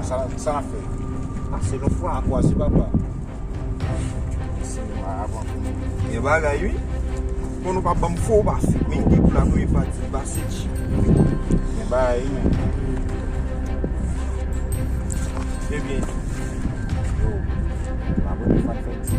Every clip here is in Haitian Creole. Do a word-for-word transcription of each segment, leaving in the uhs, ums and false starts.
Sa, sa n ap fè? Pase lòt fwa, a kwaze papa. Gen bagay, wi. Bon, nou pa ban m fo, ou pa fèk menm gen pou la premye pati, pase tchip. Gen bagay, wi, men. Ebyen, yo, la premye fwa n fè ti.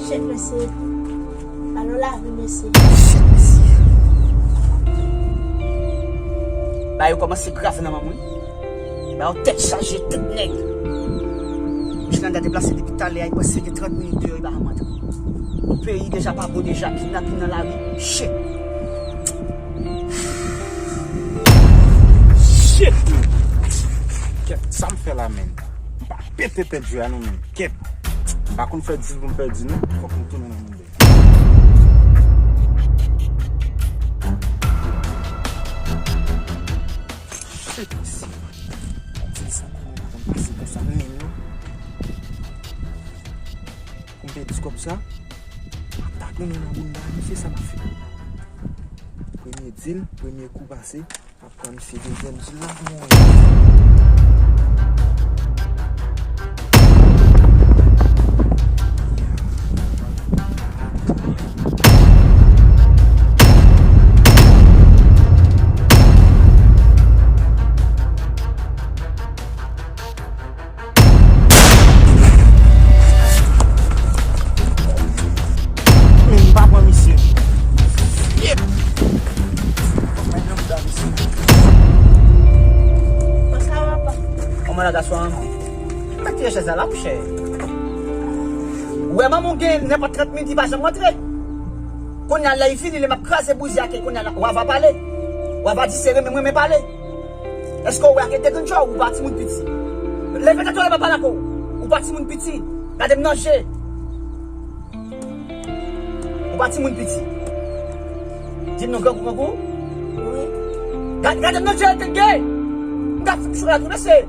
Shit, mesye. Ballon lave, mesye. Shit, mesye. Bagay yo kòmanse grav nan men mwen. Ba yo tèt chaje, tèt nèg. Jilanda deplase depi talè a, li panse gen trant minit deyò, li pa janm antre. Peyi deja pa bon deja, kidnapin nan lari. Shit. Shit. Kèt, sa m fè la menm? M pa pete tèt jwe a non menm. Kèt. M pa konn fè dil pou m pèdi non. Fòk m tounen nan moun. Shit, mesye. Ti sa, kòman pou m pase konsa menm non? Pou m pèdi kòb sa? M ap tounen nan moun la, mesye, sa m ap fè. Premye dil, premye kou pase. Pran misye dezyèm dil la pou mwen. Men m pa pran misye. Yep. Kòman la, gason an? Mèt tire chèz la la, monchè. Ou wè manman w gen nenpòt trant minit, li pa janm rantre. Kounye a, lè l vini, lè m ap kraze bouzi ak li, kounye a, w a va pale. W a va di se renmen m renmen pale. Èske w wè ak de grenn je w, ou pa timoun piti? Leve tèt ou, lè m ap pale ak ou. Ou pa timoun piti. Gade m nan je. Ou pa timoun piti. Di m non, grangou, grangou. Wi. Gade, gade m nan je, tèt gay. M ka fout chou la tou, mesye.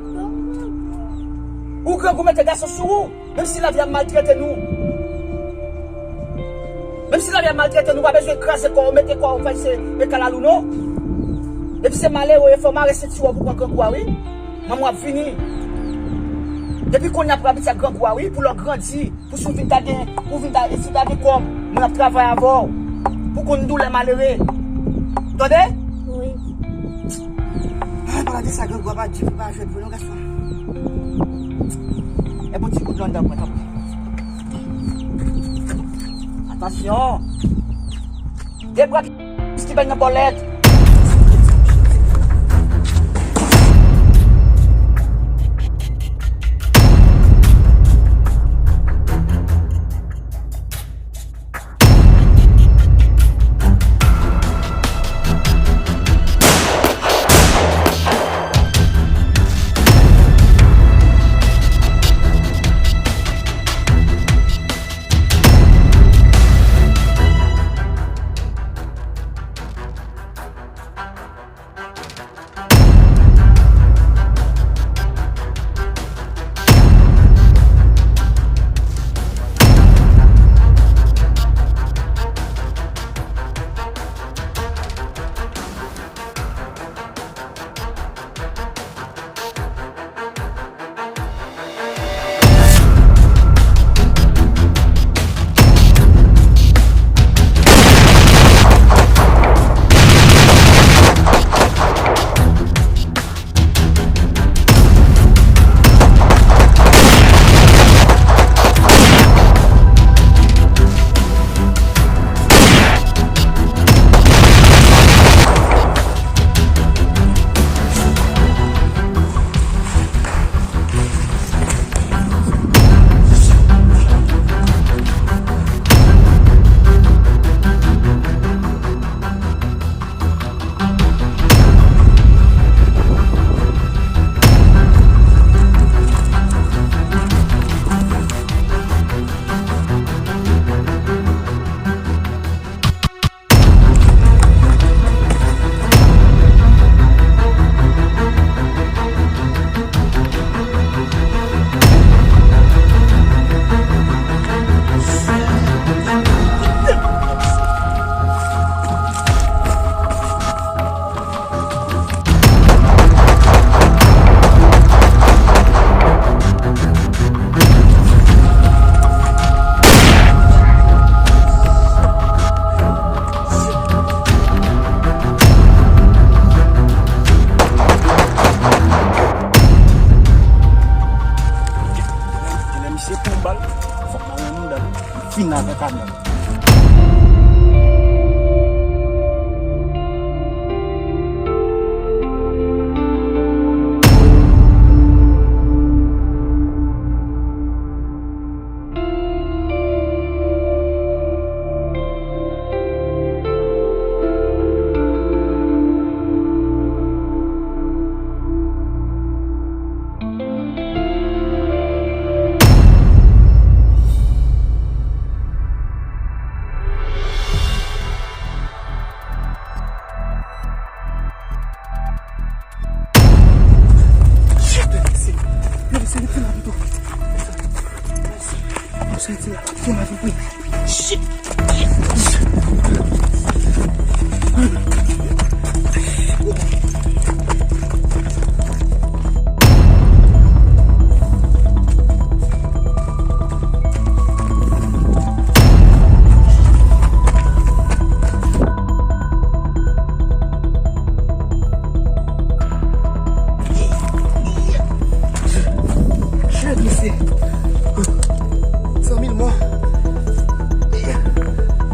Ou grangou, mete gason sou ou. Menm si lavi a maltrete nou. Menm si lavi a maltrete nou, pa bezwen kraze kò w, mete kò w, fè se e kalalou non. Depi se malere, e fò mare senti w pou pran grangou a, wi. Manman w ap vini. Depi kounye a pou abitye ak grangou a, wi, pou lè w grandi. Pou si w vin ta gen, pou w vin ta, si w ta gen kòb, moun ap travay avè w. Pou konn doulè malere. Tande? Wi. Ay, pa gade sa, grangou a pa di pou pa jwèt vre non, gason. E bon ti kout landa mwen, tanpri. Atansyon. De bra ki bay nan bòlèt. Yon bal, fòk mwen rann mouda m. Fin avèk Amèl. Shit, mèsi. Mèsi, mèsi, mèsi. Shit. Shit, mesye. San mil mò.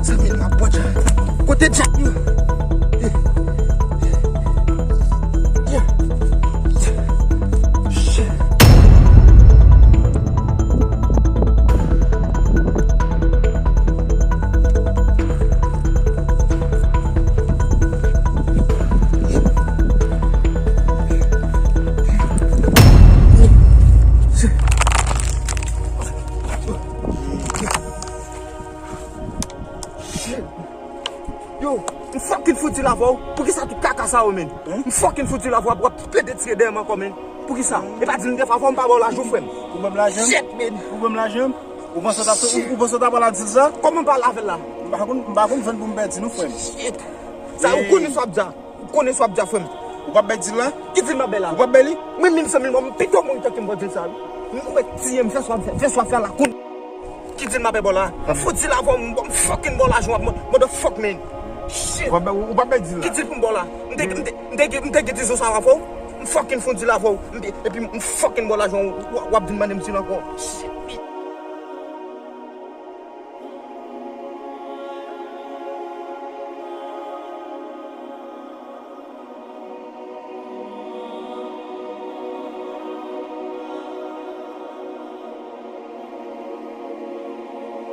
San mil mò, bòt. Kote Jack yo? Shit. Yo, m fucking fouti la avè w. Poukisa tout kaka sa yo, men? M fucking fouti la avè w, w ap plede tire dèyè m ankò, men. Poukisa? E pa di m te fè avè w, m pa ba w lajan, frè m. Ou ban m lajan? Shit, men. Ou ban m lajan? Ou panse w t ap, ou, ou panse w t ap al a dil sa? Kòman m pale avè l la? M pa konn, m pa konn vann pou m pèdi non, frè m. Shit. Sa ou konnen sa w ap di a. Ou konnen sa w ap di a, frè m. Ou p ap bay dil la? Ki dil m ap bay la? Ou p ap bay li? Mwen menm san mil mò, m pito mouri tanke m pran dil sa, wi. M wè tiye m, fè sa w ap fè, fè sa w ap fè la, kounye. Ki dil m ap bay ba w la? M fouti la avè w, m, m fucking ba w lajan, w ap mother fuck, man. Shit. Ou p ap bay, ou p ap bay dil la? Ki dil pou m ba w la? M te, m te, m te, m te gen dizon sa avè w? M fucking fouti la avè w. M te, epi m fucking ba w lajan, w, w ap vin mande m dil ankò. Shit.